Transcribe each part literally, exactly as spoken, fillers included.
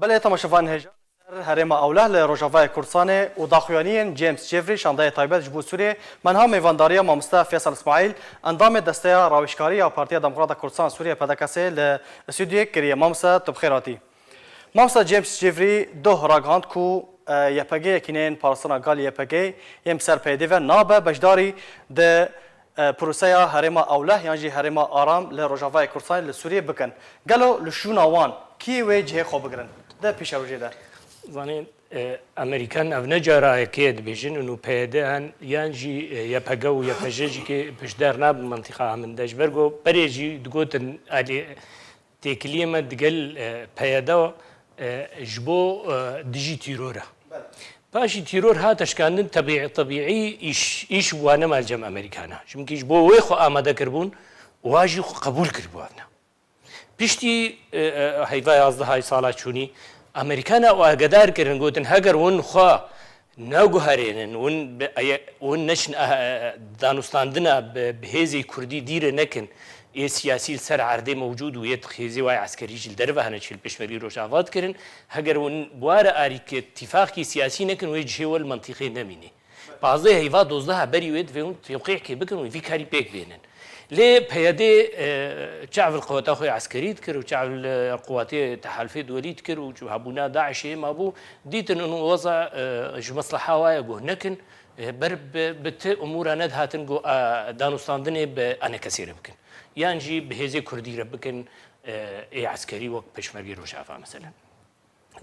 Belê, temaşevan hêja, ser herêma Ewleh li Rojavayê Kurdistanê û daxuyaniyên James Jeffrey, şandeyê taybet ji bo Sûriyê, me niha mêvandariya mamoste Feysel Îsmaîl, endamê desteya rawêjkarî ya Partiya Demokrata Kurdistan Sûriyê, P D K S, li stûdyoyê kiriye. Mamoste, tu bi xêr hatî. Mamoste James Jeffrey doh ragihand ku, e, Y P G yekîneyên parastina gel Y P G yên bi ser P Y D ve nabe beşdarî di e, proseya herêma Ewleh yan jî herêma Aram li Rojavayê Kurdistanê li Sûriyê bikin. Gelo li şûna wan kî wê cihê xwe bigirin di pêşerojê de? Zanîn, e, Amerîkan ev ne cara yekê ye dibêjin, û P Y D yan, yan jî, e, Y P G û Y P J jî kê piştder nabin mentiqa min de. Ji ber ku berê jî digotin alî têkiliyê me digel, e, P Y D, e, ji bo, e, dijî tîror e. Belê. Paşî tîror hate şikandin tebî-, tebîî îş, îş wane me li cem Amerîkana. Çimkî ji bo wê xwe amade kiribûn, wa jî xwe qebûl kiribû evne. Piştî, e, e, heyva yazdeh ay sala çûnî, Amerîkana û agedar kirin, gotin, heger hûn xwe neguherênin, hûn bi, eye-, hûn neçin, eh, eh, danûstandina bi, bi hêzê Kurdî dîre nekin, ê siyasî li ser erdê mewcûd û yê hêzê wayê eskerî jî li derve hene çi li pêşmergî Rojava dikirin, heger hûn bi ware arî ke tîfaqkî siyasî nekin, wê cihê we li mentiqê nemînê. Pazdeh heyva dozdeha berî wê divê hûn tewqîkê bikin û vî karî pêk bênin. Lê P Y D, e, çav li qeweta xwe yê eskerî dikir û çav li qewatê tehalufê duwelî dikir û hebûna DAIŞê mabû, dîtin û weza, e, ji mesleha wa ye guh nekin, e, ber bi, bi ti umûra nedihatin ku, e, danûstandinê bi enekesê re bikin. Yan jî bi hêzê Kurdî re bikin, e, ê eskerî wek Pêşmergê Rojava meselen.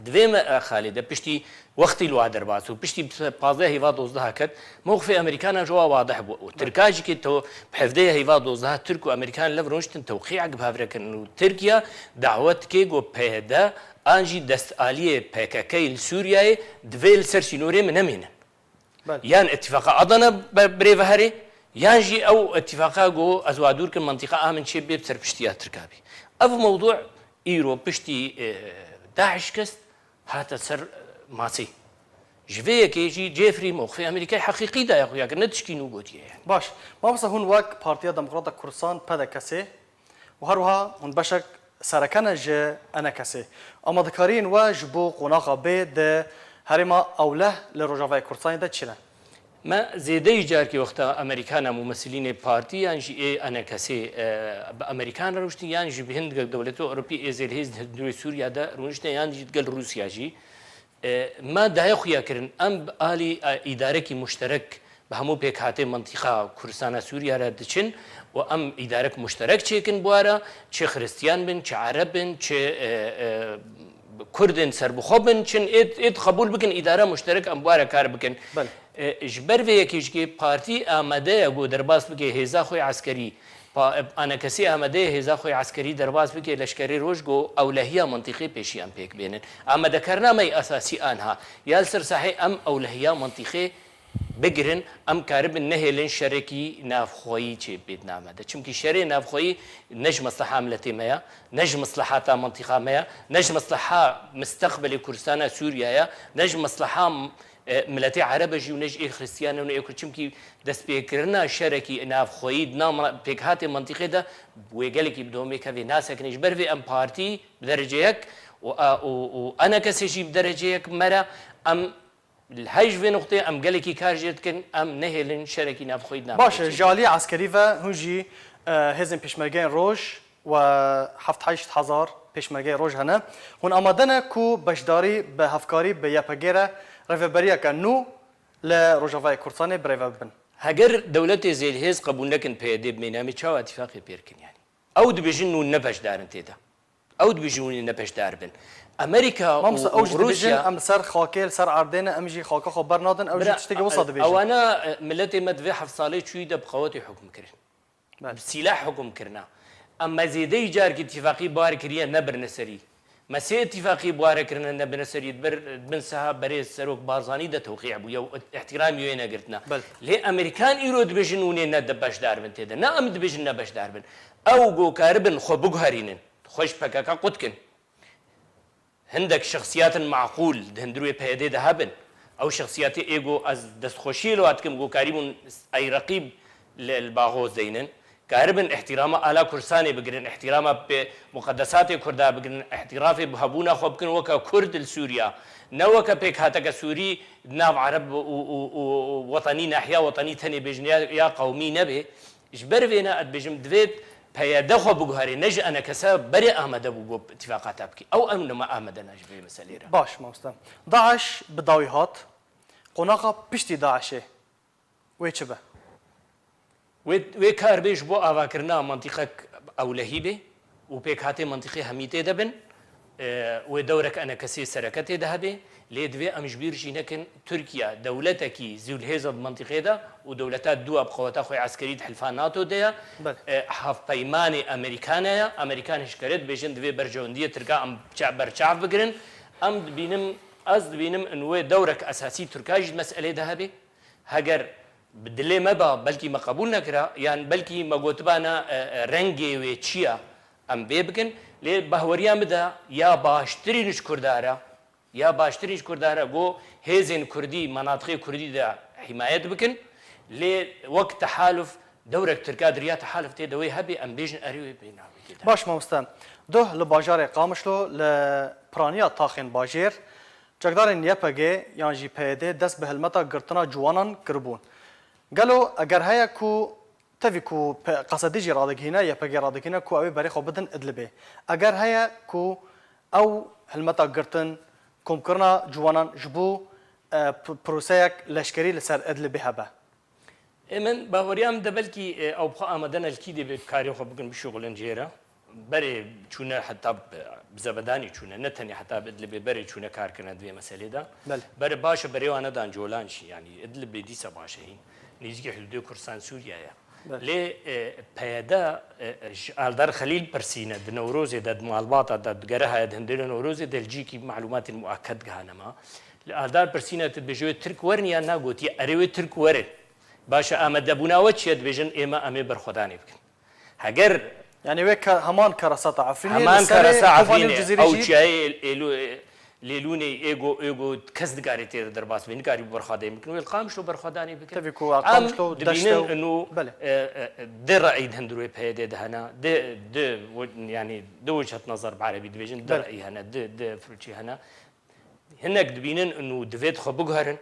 Divê me, e, Xalê de piştî wextî li wa derbas û piştî pazdeh heyva dozdeha ket, mewqifê Amerîkana ji wa wadih bû. Û Tirka jî kê tew-, bi hevdeh heyva dozdeha Tirk û Amerîkan lev rûniştin tewqîyek bi hev re kirin û Tirkiye dawet dike ku P Y D an jî destaliyê P K K li Sûriyeyê divê li ser sînorê min nemînin. Belê. Yan îtîfaqa Adana be-, birêve herê, yan jî ew îtîfaqa ku ez wa dûr kim, mentiqa a min çê bê bi serpiştiya Tirka bî. Ev mewdû îro piştî, e, DAIŞ kest hate ser, e, masê. Ji vê yekê jî Jeffrey mewqifê Amerîkayê heqîqî daye xuya kir, ne tişkî nû gotiye yani. Baş, mamosta hûn wek Partiya Demokrata Kurdistan, P D K S, û her wiha hûn beşek sereke ne ji enekesê. Amadekariyên we ji bo qonaxa bê di herêma Ewleh li Rojavayê Kurdistanê de çi ne? Me zêdeyî carkê wexta Amerîkana mumesilînê partî yan jî ê enekesê, e, bi Amerîkan re rûniştin yan jî bi hin digel dewletê Ewropî ê zêlhêz di hundirê Sûriya de rûniştin yan jî digel Rûsya jî. E, me daye xuya kirin, em bi alî, e, îdarekî muşterek bi hemû pêkhatê mentiqa Kurdistana Sûriya re diçin û em îdarek muşterek çêkin bi wa re, çi Xiristiyan bin, çi Ereb bin, çi, e, e, Kurd in serbixwe bin, çin êd, êd qebûl bikin, îdare muşterek em bi wa re kar bikin. Belê. E, ji ber vê yekê jî kê partî amade ye ku derbas bike hêza xwe yê eskerî, Pa-, anekesî amade ye hêza xwe yê eskerî derbas bike leşkerê roj ku ewlehiya mentiqê pêşî em pêk bênin. Amadekarina me yê esasî anha ya li ser sahê em ewlehiya mentiqê bigirin, em karibin nehêlin şerekî navxweyî çê bê di name de. Çimkî şerê navxweyî ne ji mesleha miletê me ya, ne ji meslehata mentiqa me ya, ne ji mesleha misteqbelê Kurdistana Sûriya ya, ne ji mesleha e, miletê Ereb e jî û ne ji ê Xristiyan e û ne ê Kurd. Çimkî destpêkirina şerekî navxweyî di nav pêkhatê mentiqê de wê gelekî bi domê kevê nasekine. Ji ber vê em partî bi derece yek û, a, û, û enekesê jî bi derece yek me re em li hej vê nuqtê em gelekî kar jê dikin, em nehêlin şerekî navxweyî di nav Baş e, ji aliyê eskerî ve hûn jî, e, hêzên pêşmergeyên roj we heft heşt hezar pêşmergeyê roj hene. Hûn amade ne ku beşdarî bi hevkarî bi Y P G re rêveberiyeke nû li Rojavayê Kurdistanê birêve bibin? Heger dewletê zêlhêz qebûl nekin P Y D bimêne, em ê çawa îtîfaqê pê rikin yanî? Ew dibêjin hûn ne beşdar in tê de. Ew dibêjin hûn ê ne beşdar bin. Amerîka û, Mamsa, ew û jî dibêjin, Rûsya em li ser xakê, li ser erdê ne, em jî xaka xwe bernadin, ew jî Bira, tiştekî wisa dibêjin. Ewana, e, miletê me di vê heft salê çûyî de bi qewetê hukm kirin. Belê. Bi sîlah hukm kirina. Em me zêdeyî carkî îtîfaqî bi wa re kiriye, nebirine serî. Me sê îtîfaqî bi wa re kirine, nebirine serî. Di ber, di bin siha berêz Serok Barzanî de tewqî bûye û îhtîramî wê negirtina. Belê. Lê Amerîkan îro dibêjin hûn ê ne de beşdar bin tê de. Ne em dibêjin ne beşdar bin. Ew ku karibin xwe biguherînin, xwe ji P K K qut kin. Hindek şexsiyatin meqûl di hundirê P Y D de hebin. Ew şexsiyatê ê ku ez destxweşiyê li wa dikim ku karîbûn ey reqîb li, li Baxoz deynin. Karibin îhtîrama ala Kurdistanê bigirin, îhtîrama pê muqedesatê Kurda bigirin, îhtîrafê bi hebûna xwe bikin weke Kurd li Sûriya. Ne weke pêkhateke Sûrî di nav Ereb û, û, û, û wetenî, nahiya wetenî tenê bêjin ya, ya qewmî nebê. Ji ber vêne ez dibêjim, divê P Y D xwe biguherê, ne ji enekese berê amade bû ku îtifaqata bikî. Ew em nima amade ne ji vê meselê re. Baş, mamoste. DAIŞ bi dawî hat, qonaxa piştî DAIŞê wê çi be? Wê, wê kar bê ji bo avakirina mantîqek ewlehî bê û pêkhatê mantîqê hemî tê de bin. E, wê dewrek enekesê sereke tê de hebê. Lê divê em ji bîr jî nekin, Tirkiye dewletekî zûlhêz e di mantîqê de û dewleta dû a bi qeweta xwe eskerî di hilfa nato de ye. Belê. E, hevpeymanê Amerîkane ye. Amerîkan hişkere dibêjin, divê berjewendiyê Tirka em çe-, berçav bigirin. Em dibînim, ez dibînim in wê dewrek esasî Tirka jî di meselê de hebê. Heger bi dilê me ba, belkî me qebûl nekira, yan belkî me gotibana, e, e, rengê wê çi ye, em vê bikin. Lê bahweriya min de ya baştirîn ji Kurda re, ya baştirîn ji Kurda re ku hêzên Kurdî, menatixê Kurdî de himayet bikin. Lê wek tehaluf, dewrek Tirka di riya tehaluf tê de wê hebê, em bêjin erê wê bê navê tê de. Baş mamoste, duh li bajarê Qamişlo li piraniya taxên bajêr, çekdarên Y P G yan jî P Y D dest bi hilmeta girtina ciwanan kiribûn. Gelo eger heye ku, tevî ku pe-, Qesedî jî radigihîne, Y P G radigihîne ku ew ê berê xwe bidin Idlibê. Eger heye ku ew hilmeta girtin, komkirina ciwanan ji bo, e, p-, proseyek leşkerî li ser Idlibê hebe? Ê min, baweriya min de belkî, e, ew bi xwe amade ne li kî dê bê karê xwe bikin, bişuxulin jê re. Berê çûne heta bi, bi zebedanî çûne, ne tenê heta bi Idlibê, berê çûne kar kirine di vê meselê de. Belê. Berê baş e, berê wan nedan colan jî, yanî Idlibê dîsa baş e hîn. Nêzîkî hidûdê Kurdistan Sûriye ye. Belê. Lê, e, P Y D, e, e, ji Aldar Xelîl pirsîne, di Newrozê de, di malbata de, di gereha ye, di hundirê Newrozê de li cîkî malûmatên muaked gihane me. Li Aldar pirsîne, tu dibêjî wê Tirk werin yan na, gotiye erê wê Tirk werin. Baş e, amadebûna we çi ye? Dibêjin ê me, em ê berxwedanê bikin. Heger Yanî wê ke-, heman karasata Efrînê, heman li serê karasa Kobanê û Efrînê, Cizîrî ew jî çiyayê Êlû-, Lêlûnê ê go, ê go kes nikarê tê de derbas bê, nikarî bi berxwedê bikin, wê li Qamişlo berxwedanê bikin. Tevî ku Em Qamişlo, dibînin Deşte û inu, Belê. e, e, e, di re'î di hundirê P Y D de hene, di, di, yanî di wichet nazar bi erebî dibêjin, di Belê. re'î hene, di, di firoçî hene. Hinek dibînin inu divê di xwe biguherin.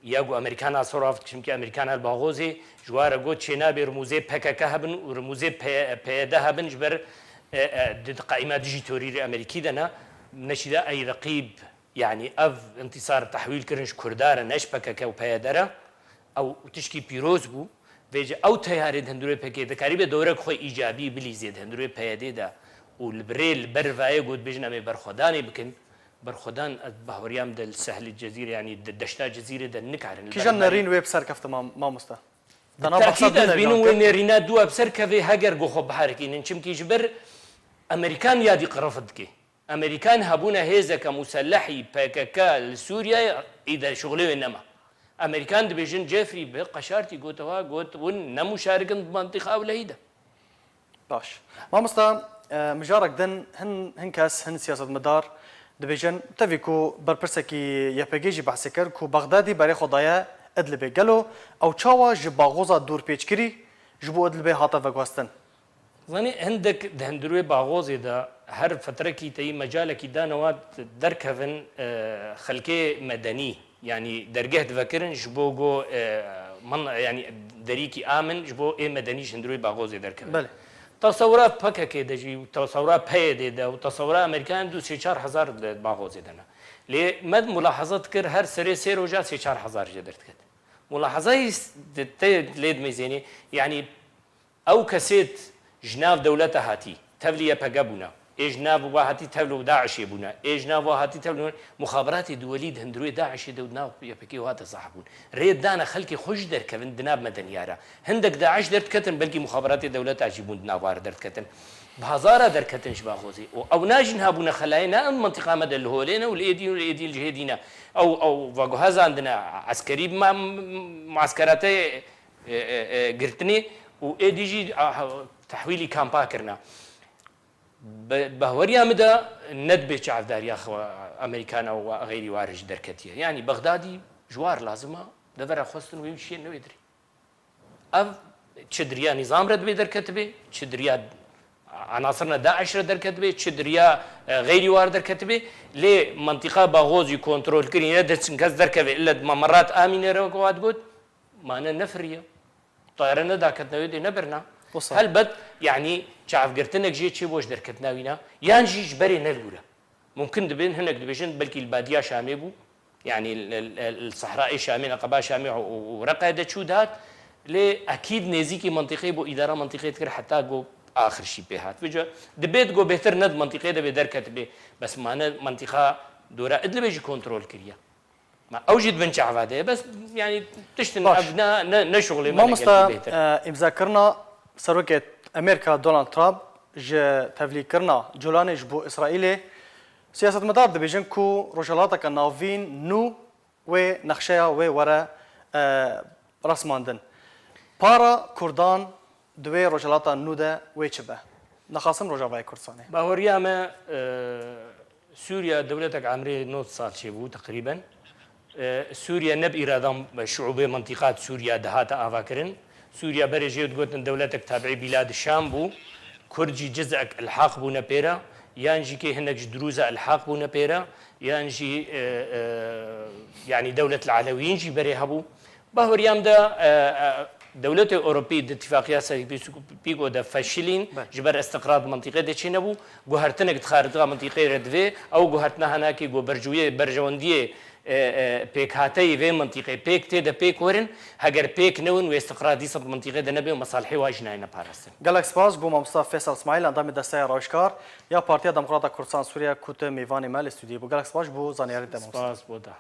Ya ku Amerîkana sor avt, çimkî Amerîkana li Baxozê ji wa re got, çênabê rimûzê P K K hebin û rimûzê P-, P Y D hebin, ji ber, e, e, di, di qaîma dijî terorî Amerîkî de ne. Neşîda ey reqîb, yanî ev intîsar tehwîl kirin ji Kurda re, ne ji P K K û P Y D re. Ew tişkî pîroz bû. Vêce ew teyarê di hundirê P K K dikarîbe dewrek xwe îcabî bilîzê di hundirê P Y D de û li birê li ber vayê got bêjin em ê berxwedanê bikin. Berxwedan, ez bahweriyam de li Sehlê Cezîrê, yanî di deşta Cezîrê de nikarin li Kîjan ber nerîn wê bi ser kefte mam-, mamoste? Bi Te na behsa tekîd du ez bînim nerînan wê kir. Nêrîna dû bi ser kevê heger ku xwe biherekînin. Çimkî ji ber Amerîkan yadî qirif dike. Amerîkan hebûna hêzeke musellehî P K K li Sûriyeyê îde şixulê wê nema. Amerîkan dibêjin Jeffrey bi qeşartî gotewa, got, hûn ne muşarik in bi mentiqa ewlehî de. Baş. Mamosta, e, mijarek din hin, hin kes, hin siyasetmedar dibêjin, tevî ku berpirsekî Y P G jî behsê kir ku Bexdadî berê xwe daye Idlibê. Gelo ew çawa ji Baxoza dûrpêçkirî ji bo Idlibê hate veguhestin? Zanî, hindek di hundirê Baxozê de her fetrekî teyî mecalekî dane wa derkevin, e, xelkê medenî, yanî dergeh divekirin ji bo go, e, min, yanî derîkî amin ji bo ê medenî ji hundirê Baxozê derkevin. Belê. Tesewira P K K de jî, tesewira P Y D de û tesewira Amerîkan du sê çar hezar di Baxozê de ne. Lê me mulahaza dikir her serê sê roja sê çar hezar jê derdiket. Mulahazayî s-, di te lê dimêzênê, yanî Ew kesêt ji nav dewleta hatî, tevlî Y P G bûne. Ê ji nav wa hatî tevlî DAIŞê bûne. Ê ji nav wa hatî tevlî muxaberatê duwelî di hundirê DAIŞê de û di nav Y P G hate zehf bûn. Rê dane xelkê xwe jî derkevin di nav medeniyara. Hindek DAIŞ derdiketin, belkî muxaberatê dewleta jî bûn di nav wa re derdiketin. Bi hezara derketin ji Baxozê. Û ew najin habûne xelayê ne em mentiqa me de li holê ne û li êdî û li êdî li cihê dî ne. Ew, ew veguhezan dine eskerî ma-, muaskeratê e, e, e, girtinê û êdî jî, a, ha, tehwîlî kampa kirine. Bi, bi haweriya min de nedibê çavdariya xwe Amerîkana û xeyrî wa re jî derketiye. Yanî Bexdadî ji war lazim e, devera xwestin wê wî şiyên newê dirê. Ev Çi di riya nîzam re dibê derketibê, çi di riya enasirina DAIŞ re derketibê, çi di riya, e, xeyrî wan re derketibê. Lê mentiqa Baxozî kontrol kirî ne diçin kes derkeve, ille di Mamerat Amînê re weke wa digot, mane nefiriye. Tayare nedaketine wê dê nebirina. Wisa. Helbet, yanî çavgirtinek jê çê boş derketina wîna, yan jî ji berê ne li wir e. Mumkin dibên hinek dibêjin belkî li badiya Şamê bû. Yanî li, li, li Sehrayê Şamê, Neqeba Şamê û, û, û Reqe de çû dihat. Lê ekîd nêzîkî mentiqê bo îdara mentiqê dikir heta go axir şî pê hat. Vêca dibêt go bêhtir ne di mentiqê de bê derketibê. Bes mane mentiqa dora Idlibê jî kontrol kiriye. Ma ew jî di bin çava de ye. Bes yanî tiştin Baş. ev ne, ne, ne şuxulê me Mamosta, legel bêhtir. e, îmzakirina Serokê Amerîka Donald Trump ji tevlîkirina Colanê ji bo Îsraîlê, siyasetmedar dibêjin ku Rojhilateke Navîn nû wê nexşeya wê were, e, resmandin. Para Kurdan di wê Rojhilata nû de wê çi be? Nexasim Rojavayê Kurdistanê. Baweriya me, e, Sûriya dewletek emrê nod sal çêbû teqrîben. E, Sûriye ne bi îradan şiûbê mintîqa di Sûriya dihate avakirin. Sûriya berê jê digotin dewletek tabiî Bîlad Şam bû. Kurd jî cizek ilhaq bûne pê re, yan jî kê hinek ji Dirûza ilhaq bûne pê re, yan jî, e, e, yanî dewlet li Elewiyîn jî berê hebû. Bahweriyam de, e, e, dewletê Ewropî di Îtîfaqiya Serî Pîs-, Pîgo de feşilîn, Be. ji ber îstiqrar di mintîqê de çênebû. Guhertinek di xaritiya mintîqê re divê. Ew guhertina henakê ku berjewiyê, berjewendiyê, e, e, pêkhateyî vê mintîqê pêk tê de pêk werin. Heger pêk newin, wê îstiqrar dîsa di mintîqê de nebe û mesalihê wa jî nayêne parastin. Gelek spas bo Mamosta Feysel Smaîl, endamê Desteya Rawişkar ya Partiya Demokrata Kurdistan Sûriye ku tu mêvanê me li stûdyoyê bû. Gelek spas ji bo zaniyarî te, Mamosta. Spas bo te.